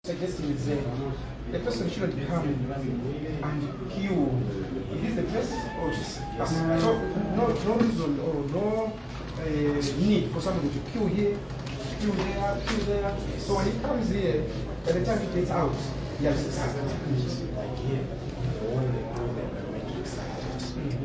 Suggesting is the person shouldn't come and queue. Is this the place or no reason or no need for somebody to queue here, queue there, queue there. So when he comes here, by the time he gets out, he has finished. Like here, the one they call the biometric site. Then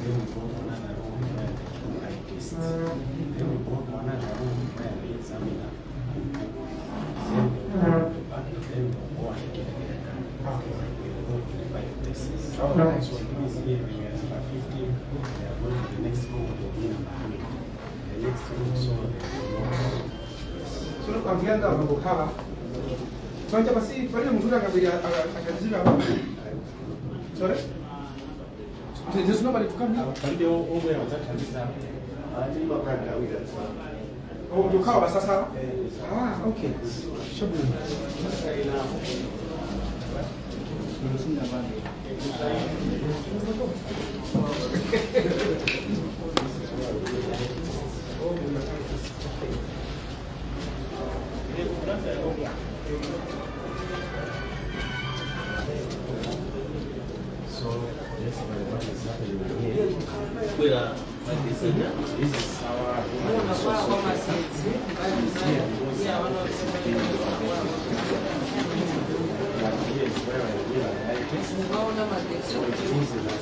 we go to another room where the two eye tests. Then we go to another room where the examiner. Then they go back, then they go and get their card. They go to the 5 places. Oh, nice. So it means here we are number 15, they are going to the next room, they will be number 100. The next room, so they will not. So look, I'm here now, I'm Sorry? There's nobody to come here. Oh, you call Basasa? Ah, okay. So basically what is happening here, this is our resource here because here is where I do an eye test. So it means that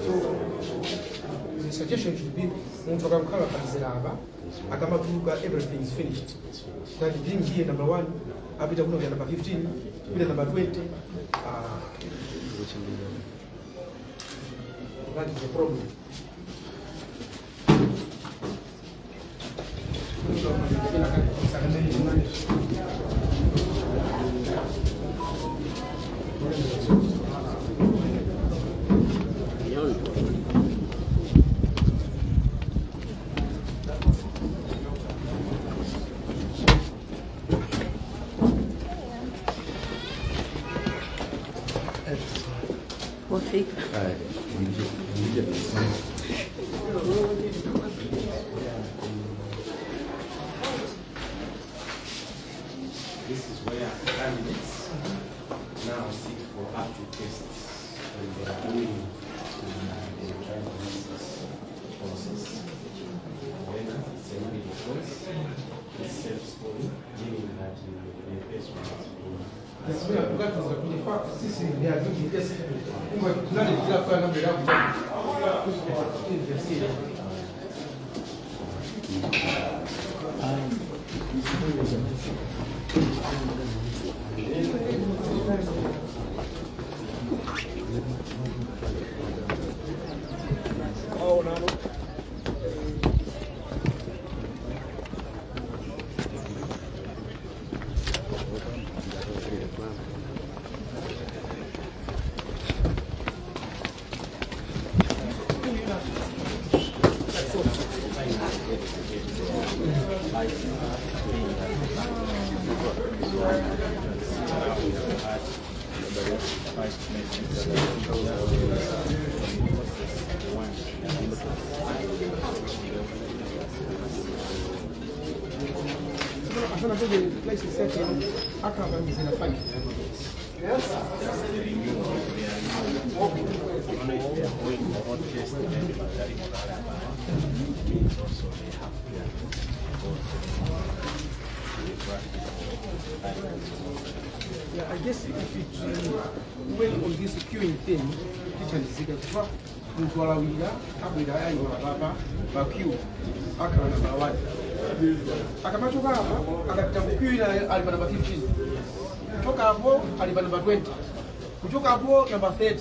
So the suggestion should be everything is finished. That being here number 1, Abita number 15, number 20. That is the problem. This is where candidates now sit for aptitude tests when they are doing the driving license process. However, it's a multiple choice. It's self-scoring, meaning that the person has been. Yes. I don't know if they are going for road test, then it means also they have to go to the practical. Yeah, I guess if it went on this queuing thing, tithandizika chifukwa munthu alawira abwera ayima papa pa queue akhala namba 1 akamachoka apa akapita ku queue ina ali pa namba 15 kuchoka apo ali pa namba 20 kuchoka apo namba 30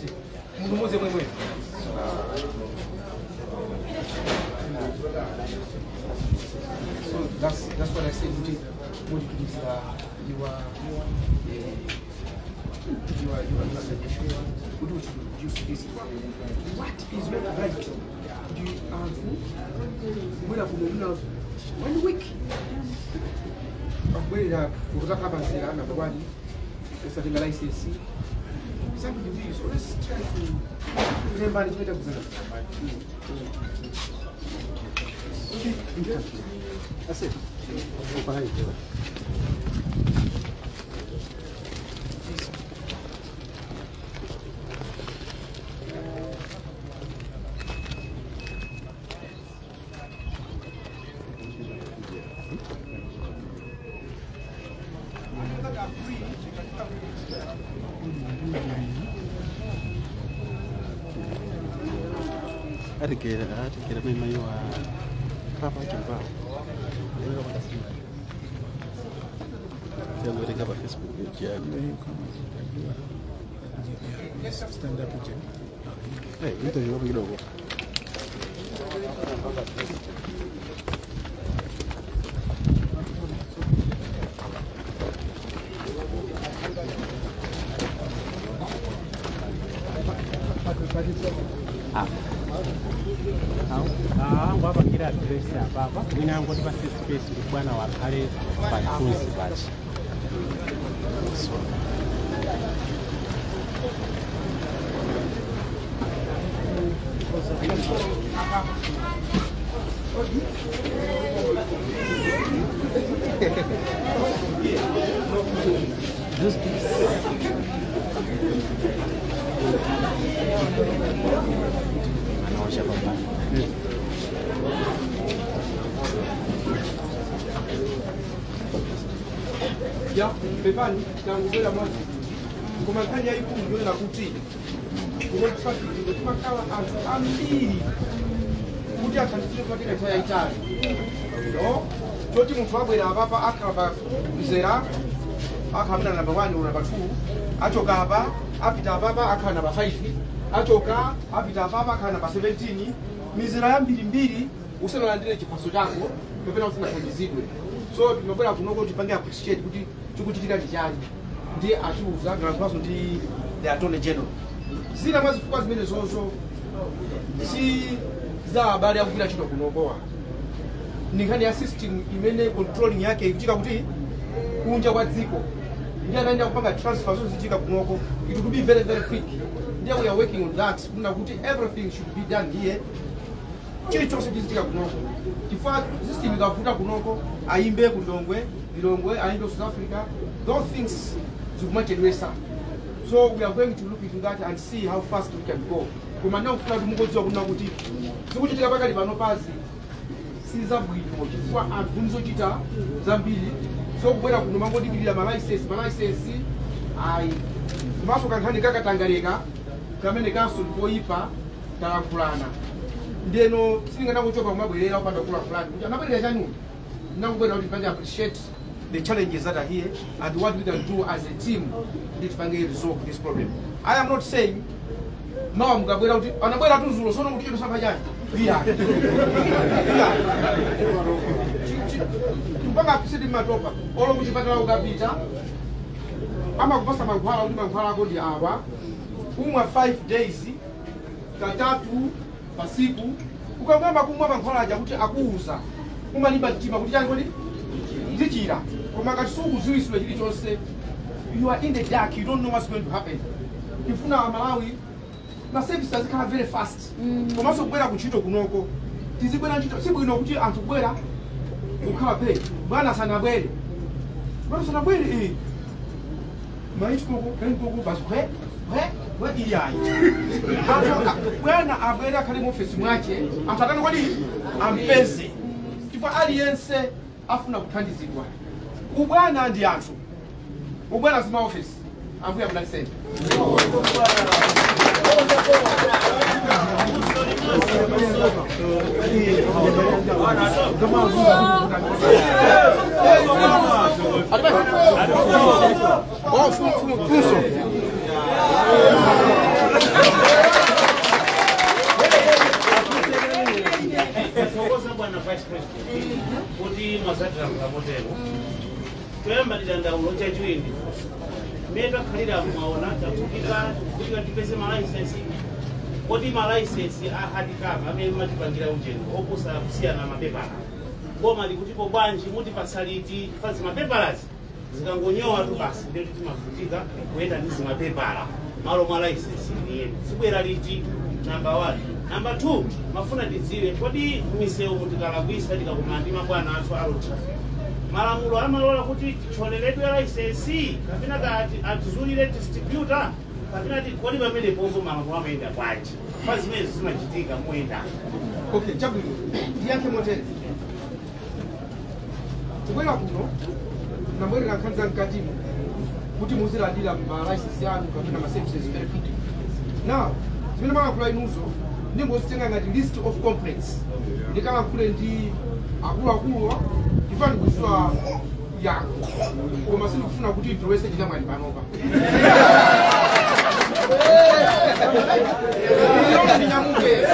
munthu mmodzi mwemwe. So that's what I said. Kuti mutitumiza your suggestion. Kuti we should reduce this. What is not right? Do you anthu kubwera kuno mwina 1 week akubwerera kutakhala panzira namba 1 usatenga license something to do. So let's try to remember the better. Okay, that's it. Atikera mema yo a papa chimpa. Sio pa Facebook page yako. Stand up again. Eh, interview hapo kidogo. Wapangira address apapa mwina angoti pa space kuti bwana wakhale pathunzi pachi. Anaosha papa. Ya, pepani, tangubwera mwazi. Koma nkhani yayikulu ndiyonena kuti kuno traffic timakhala anthu ambiri kuti athandizire kumatenga nthawi yayitali. No? Choti munthu abwera apapa akhala pa mzera akhala mwina namba 1 or namba 2 achoka apa apita apapa akhala namba 5 achoka apita apapa akhala namba 17 mizera yambirimbiri usanalandire chiphaso chako kapena usanathandizidwe. So tinobwera kunoko tipange appreciate kuti chikuchitika ndi chani ndiye atiuza ngalankhaso ndi the attorney general. Zina mwa zifukwa zimene zozo si za abale akugwira ntchito kunokowa ni nkhani ya system imene controlling yake ikuchika kuti kunja kwa dziko ndiye anaenda kupanga transfer zo zichika kunoko. It will be very very quick. Ndiye we are working on that kuna kuti everything should be done here. Chilichonse chizichika kunoko chifukwa system ikavuta kunoko ayimbe ku Lilongwe, Lilongwe ayimbe South Africa, those things zikumachedwesa. So we are going to look into that and see how fast we can go. Koma ndakufuna kuti mungodziwa kuna kuti zikuchitika pakali pano pazi sizabwino chifukwa anthu ndizochita zambiri. So kubwera kuno mangodikirira ma license ayi komanso kankhani kakatangaleka kamene kanso ndikoyipa talankhulana. Ndeno sindinganangochoka kumabwerera kupanda kulankhulana kuti anabwerera chanu ndinangobwera kuti tipange appreciate the challenges that are here and what we can do as a team kuti tipange resolve this problem. I am not saying mawa mukabwera kuti anabwera tuzulo sono kuti chito chani iya kupanga appreciate matopa olo kuchipatala ukapita amakupasa mankhwala kuti mankhwala ako ndi awa kumwa 5 days katatu pasiku ukangamba kumwa mankhwala aja kuti akuuza umalimba mtima kuti chani kodi ndichira koma ngati sukuziwiswe chilichonse you are in the dark, you don't know what's going to happen. Ifuna Malawi ma services azikhala very fast. Komanso kubwera kuntchito kunoko tizibwera ntchito sibwino kuti anthu kubwera kukhala pay bwana sanabwere bwana sanabwere Maitoko kenkoko basi kwe kwe iyayi. Bwana abwera akhale mu office mwache anthu atani kodi ampeze chifukwa aliyense afuna kuthandizidwa. Ubwana ndi anthu, ubwana si maofisi. Ambuye akudalitseni. Oh, funso. Thokoza bwana Vice President kuti mwazatira motero toyamba tidandaulo chachiwiri mmene takhalira mwaona takutika kutika tipeze malaisensi kodi malaisensi a hard cover amene matipangira ujeni oposa kusiyana mapepala boma likutipo bwanji mutipatsa liti fazi mapepalazi zikangonyowa tu basi ndiyo timavutika kuyenda ndi zimapepala malo mwa laisensi liyeni zibwera liti. Number 1. Number 2, mafuna tidziwe kodi misewu mutikalakwisa tikakumana ndi mabwana athu a road traffic malamulo amalola kuti ticholeredwe laisensi kapena kati atizulire distributor kapena kodi pamene pompo malamulo amayenda bwanji fa zimenezo zimachitika moyenda. Okay, chabwino ndiyankhe motere. Kubwera kuno nambwerera nkhani za mkatimo kuti muzilandira ma license yanu kapena ma services very quickly. Now zimene malankhula inuzo ndingozitenga ngati list of complaints ndikalankhule ndi akuluakuluwa ndifani kuziwa yankho koma sindikufuna kuti ndilowese chinamwali panopa. Ndilole ndinyamuke.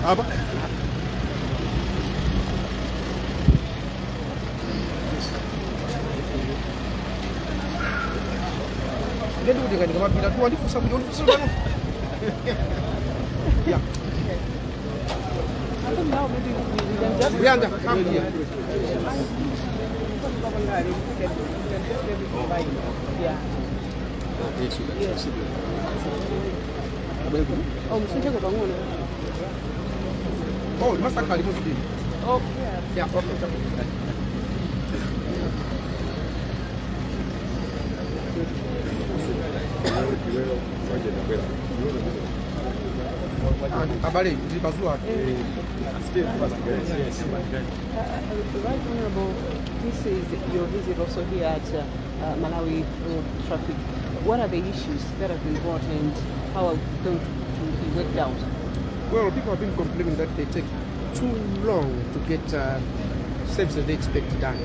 Apa? Ndikuti ndikamapita tu wandifunsa kuti wandifunsa pano. Yeah. I think now maybe we can just Uyanda, come here. Yeah. Oh, msunje kwa ngono. Oh, masakha limuzidini. Oh, yeah. Yeah, okay. Abale, ndibazua. Right, Honorable, this is your visit also here at Malawi Road Traffic. What are the issues that have been brought and how are going to be worked out? Well, people have been complaining that they take too long to get services they expect done.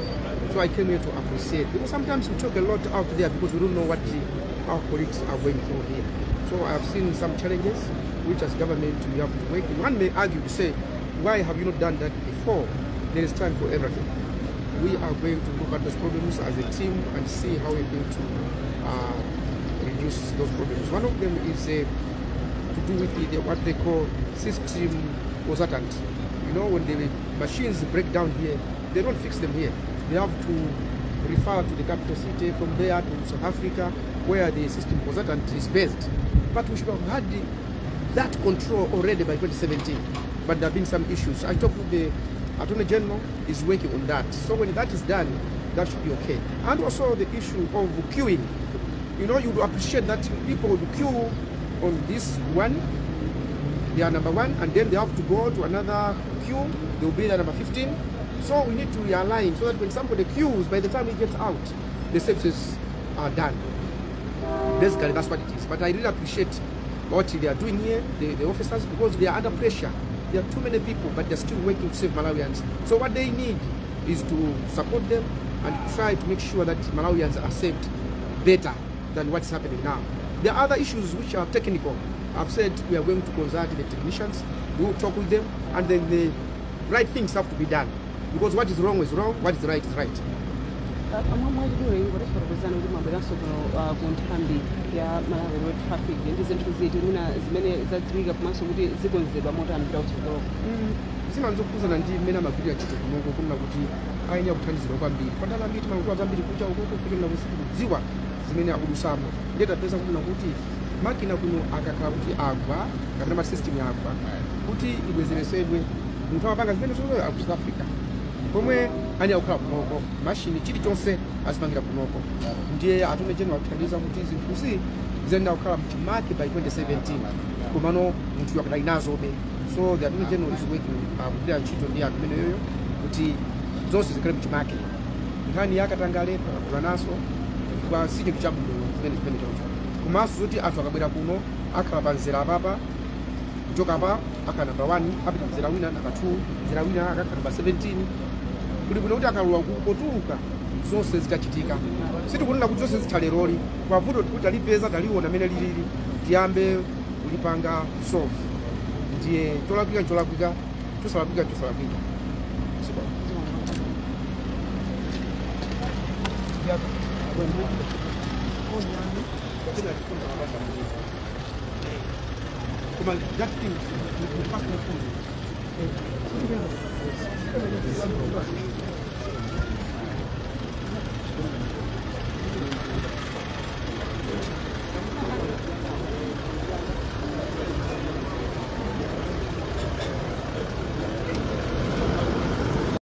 So I came here to appreciate, because sometimes we talk a lot out there because we don't know what our colleagues are going through here. So I've seen some challenges which as government we have to work. One may argue to say, why have you not done that before? There is time for everything. We are going to look at those problems as a team and see how we're going to reduce those problems. One of them is to do with what they call system consultant. You know, when the machines break down here, they don't fix them here. They have to refer to the capital city, from there to South Africa, where the system consultant is based. But we should have had that control already by 2017. But there have been some issues. I talked with the Attorney General, is working on that. So when that is done, that should be okay. And also the issue of queuing. You know, you would appreciate that people would queue on this one, they are number 1, and then they have to go to another queue, they will be there number 15. So we need to realign so that when somebody queues, by the time he gets out, the services are done. Basically, that's what it is. But I really appreciate what they are doing here, the officers, because they are under pressure. There are too many people, but they're still working to save Malawians. So what they need is to support them and try to make sure that Malawians are saved better than what's happening now. There are other issues which are technical. I've said we are going to consult the technicians, we will talk with them, and then the right things have to be done. Because what is wrong is wrong, what is right is right. Mwachidule ingotifotokozani kuti mwabweranso kuno ku nthambi ya Malawi Road Traffic ndi zinthu ziti mwina zimene zadziwika komanso kuti zikonzedwa motani kupita kutsogoloko? Zina nzokhuzana ndi mmene amagwirira ntchito kunoko, kunena kuti ayenera kuthandizidwa kwambiri. Patala ambiri timalankhula zambiri kucha ukoko kufikira kuti sitikudziwa zimene akudusamo. Ndiye tapeza kunena kuti makina kuno akakhala kuti agwa kapena ma system agwa, kuti ibwezeresedwe, munthu amapanga zimene zozo aku South Africa, pomwe ayenera kukhala kunoko, mashini chilichonse azipangira kunoko. Ndiye Attorney General akuthandiza kuti zinthuzi ziyenera kukhala mchimake by 2017, komano munthu akadali nazobe. So the Attorney General is working, kugwira ntchito ndi anthu ameneyoyo kuti zonse zikhale mchimake. Nkhani yakatangale pakakula naso, chifukwa si chinthu chabwino zimene choncho. Komanso zoti anthu akabwera kuno akhala pa mzera apapa, kuchoka apa akhala namba 1, apita mzera wina namba 2, mzera wina akakhala namba 17. Kuli bwino kuti akalowa potuluka zonse zitachitika. Sitikunena kuti zonse zitha leroli. Kwavuto tikuti talipeza, taliona mene lilili, tiyambe kulipanga solve. Ndiye cholakwika ncholakwika, chosalakwika nchosalakwika. Sibona. Koma that thing, the first.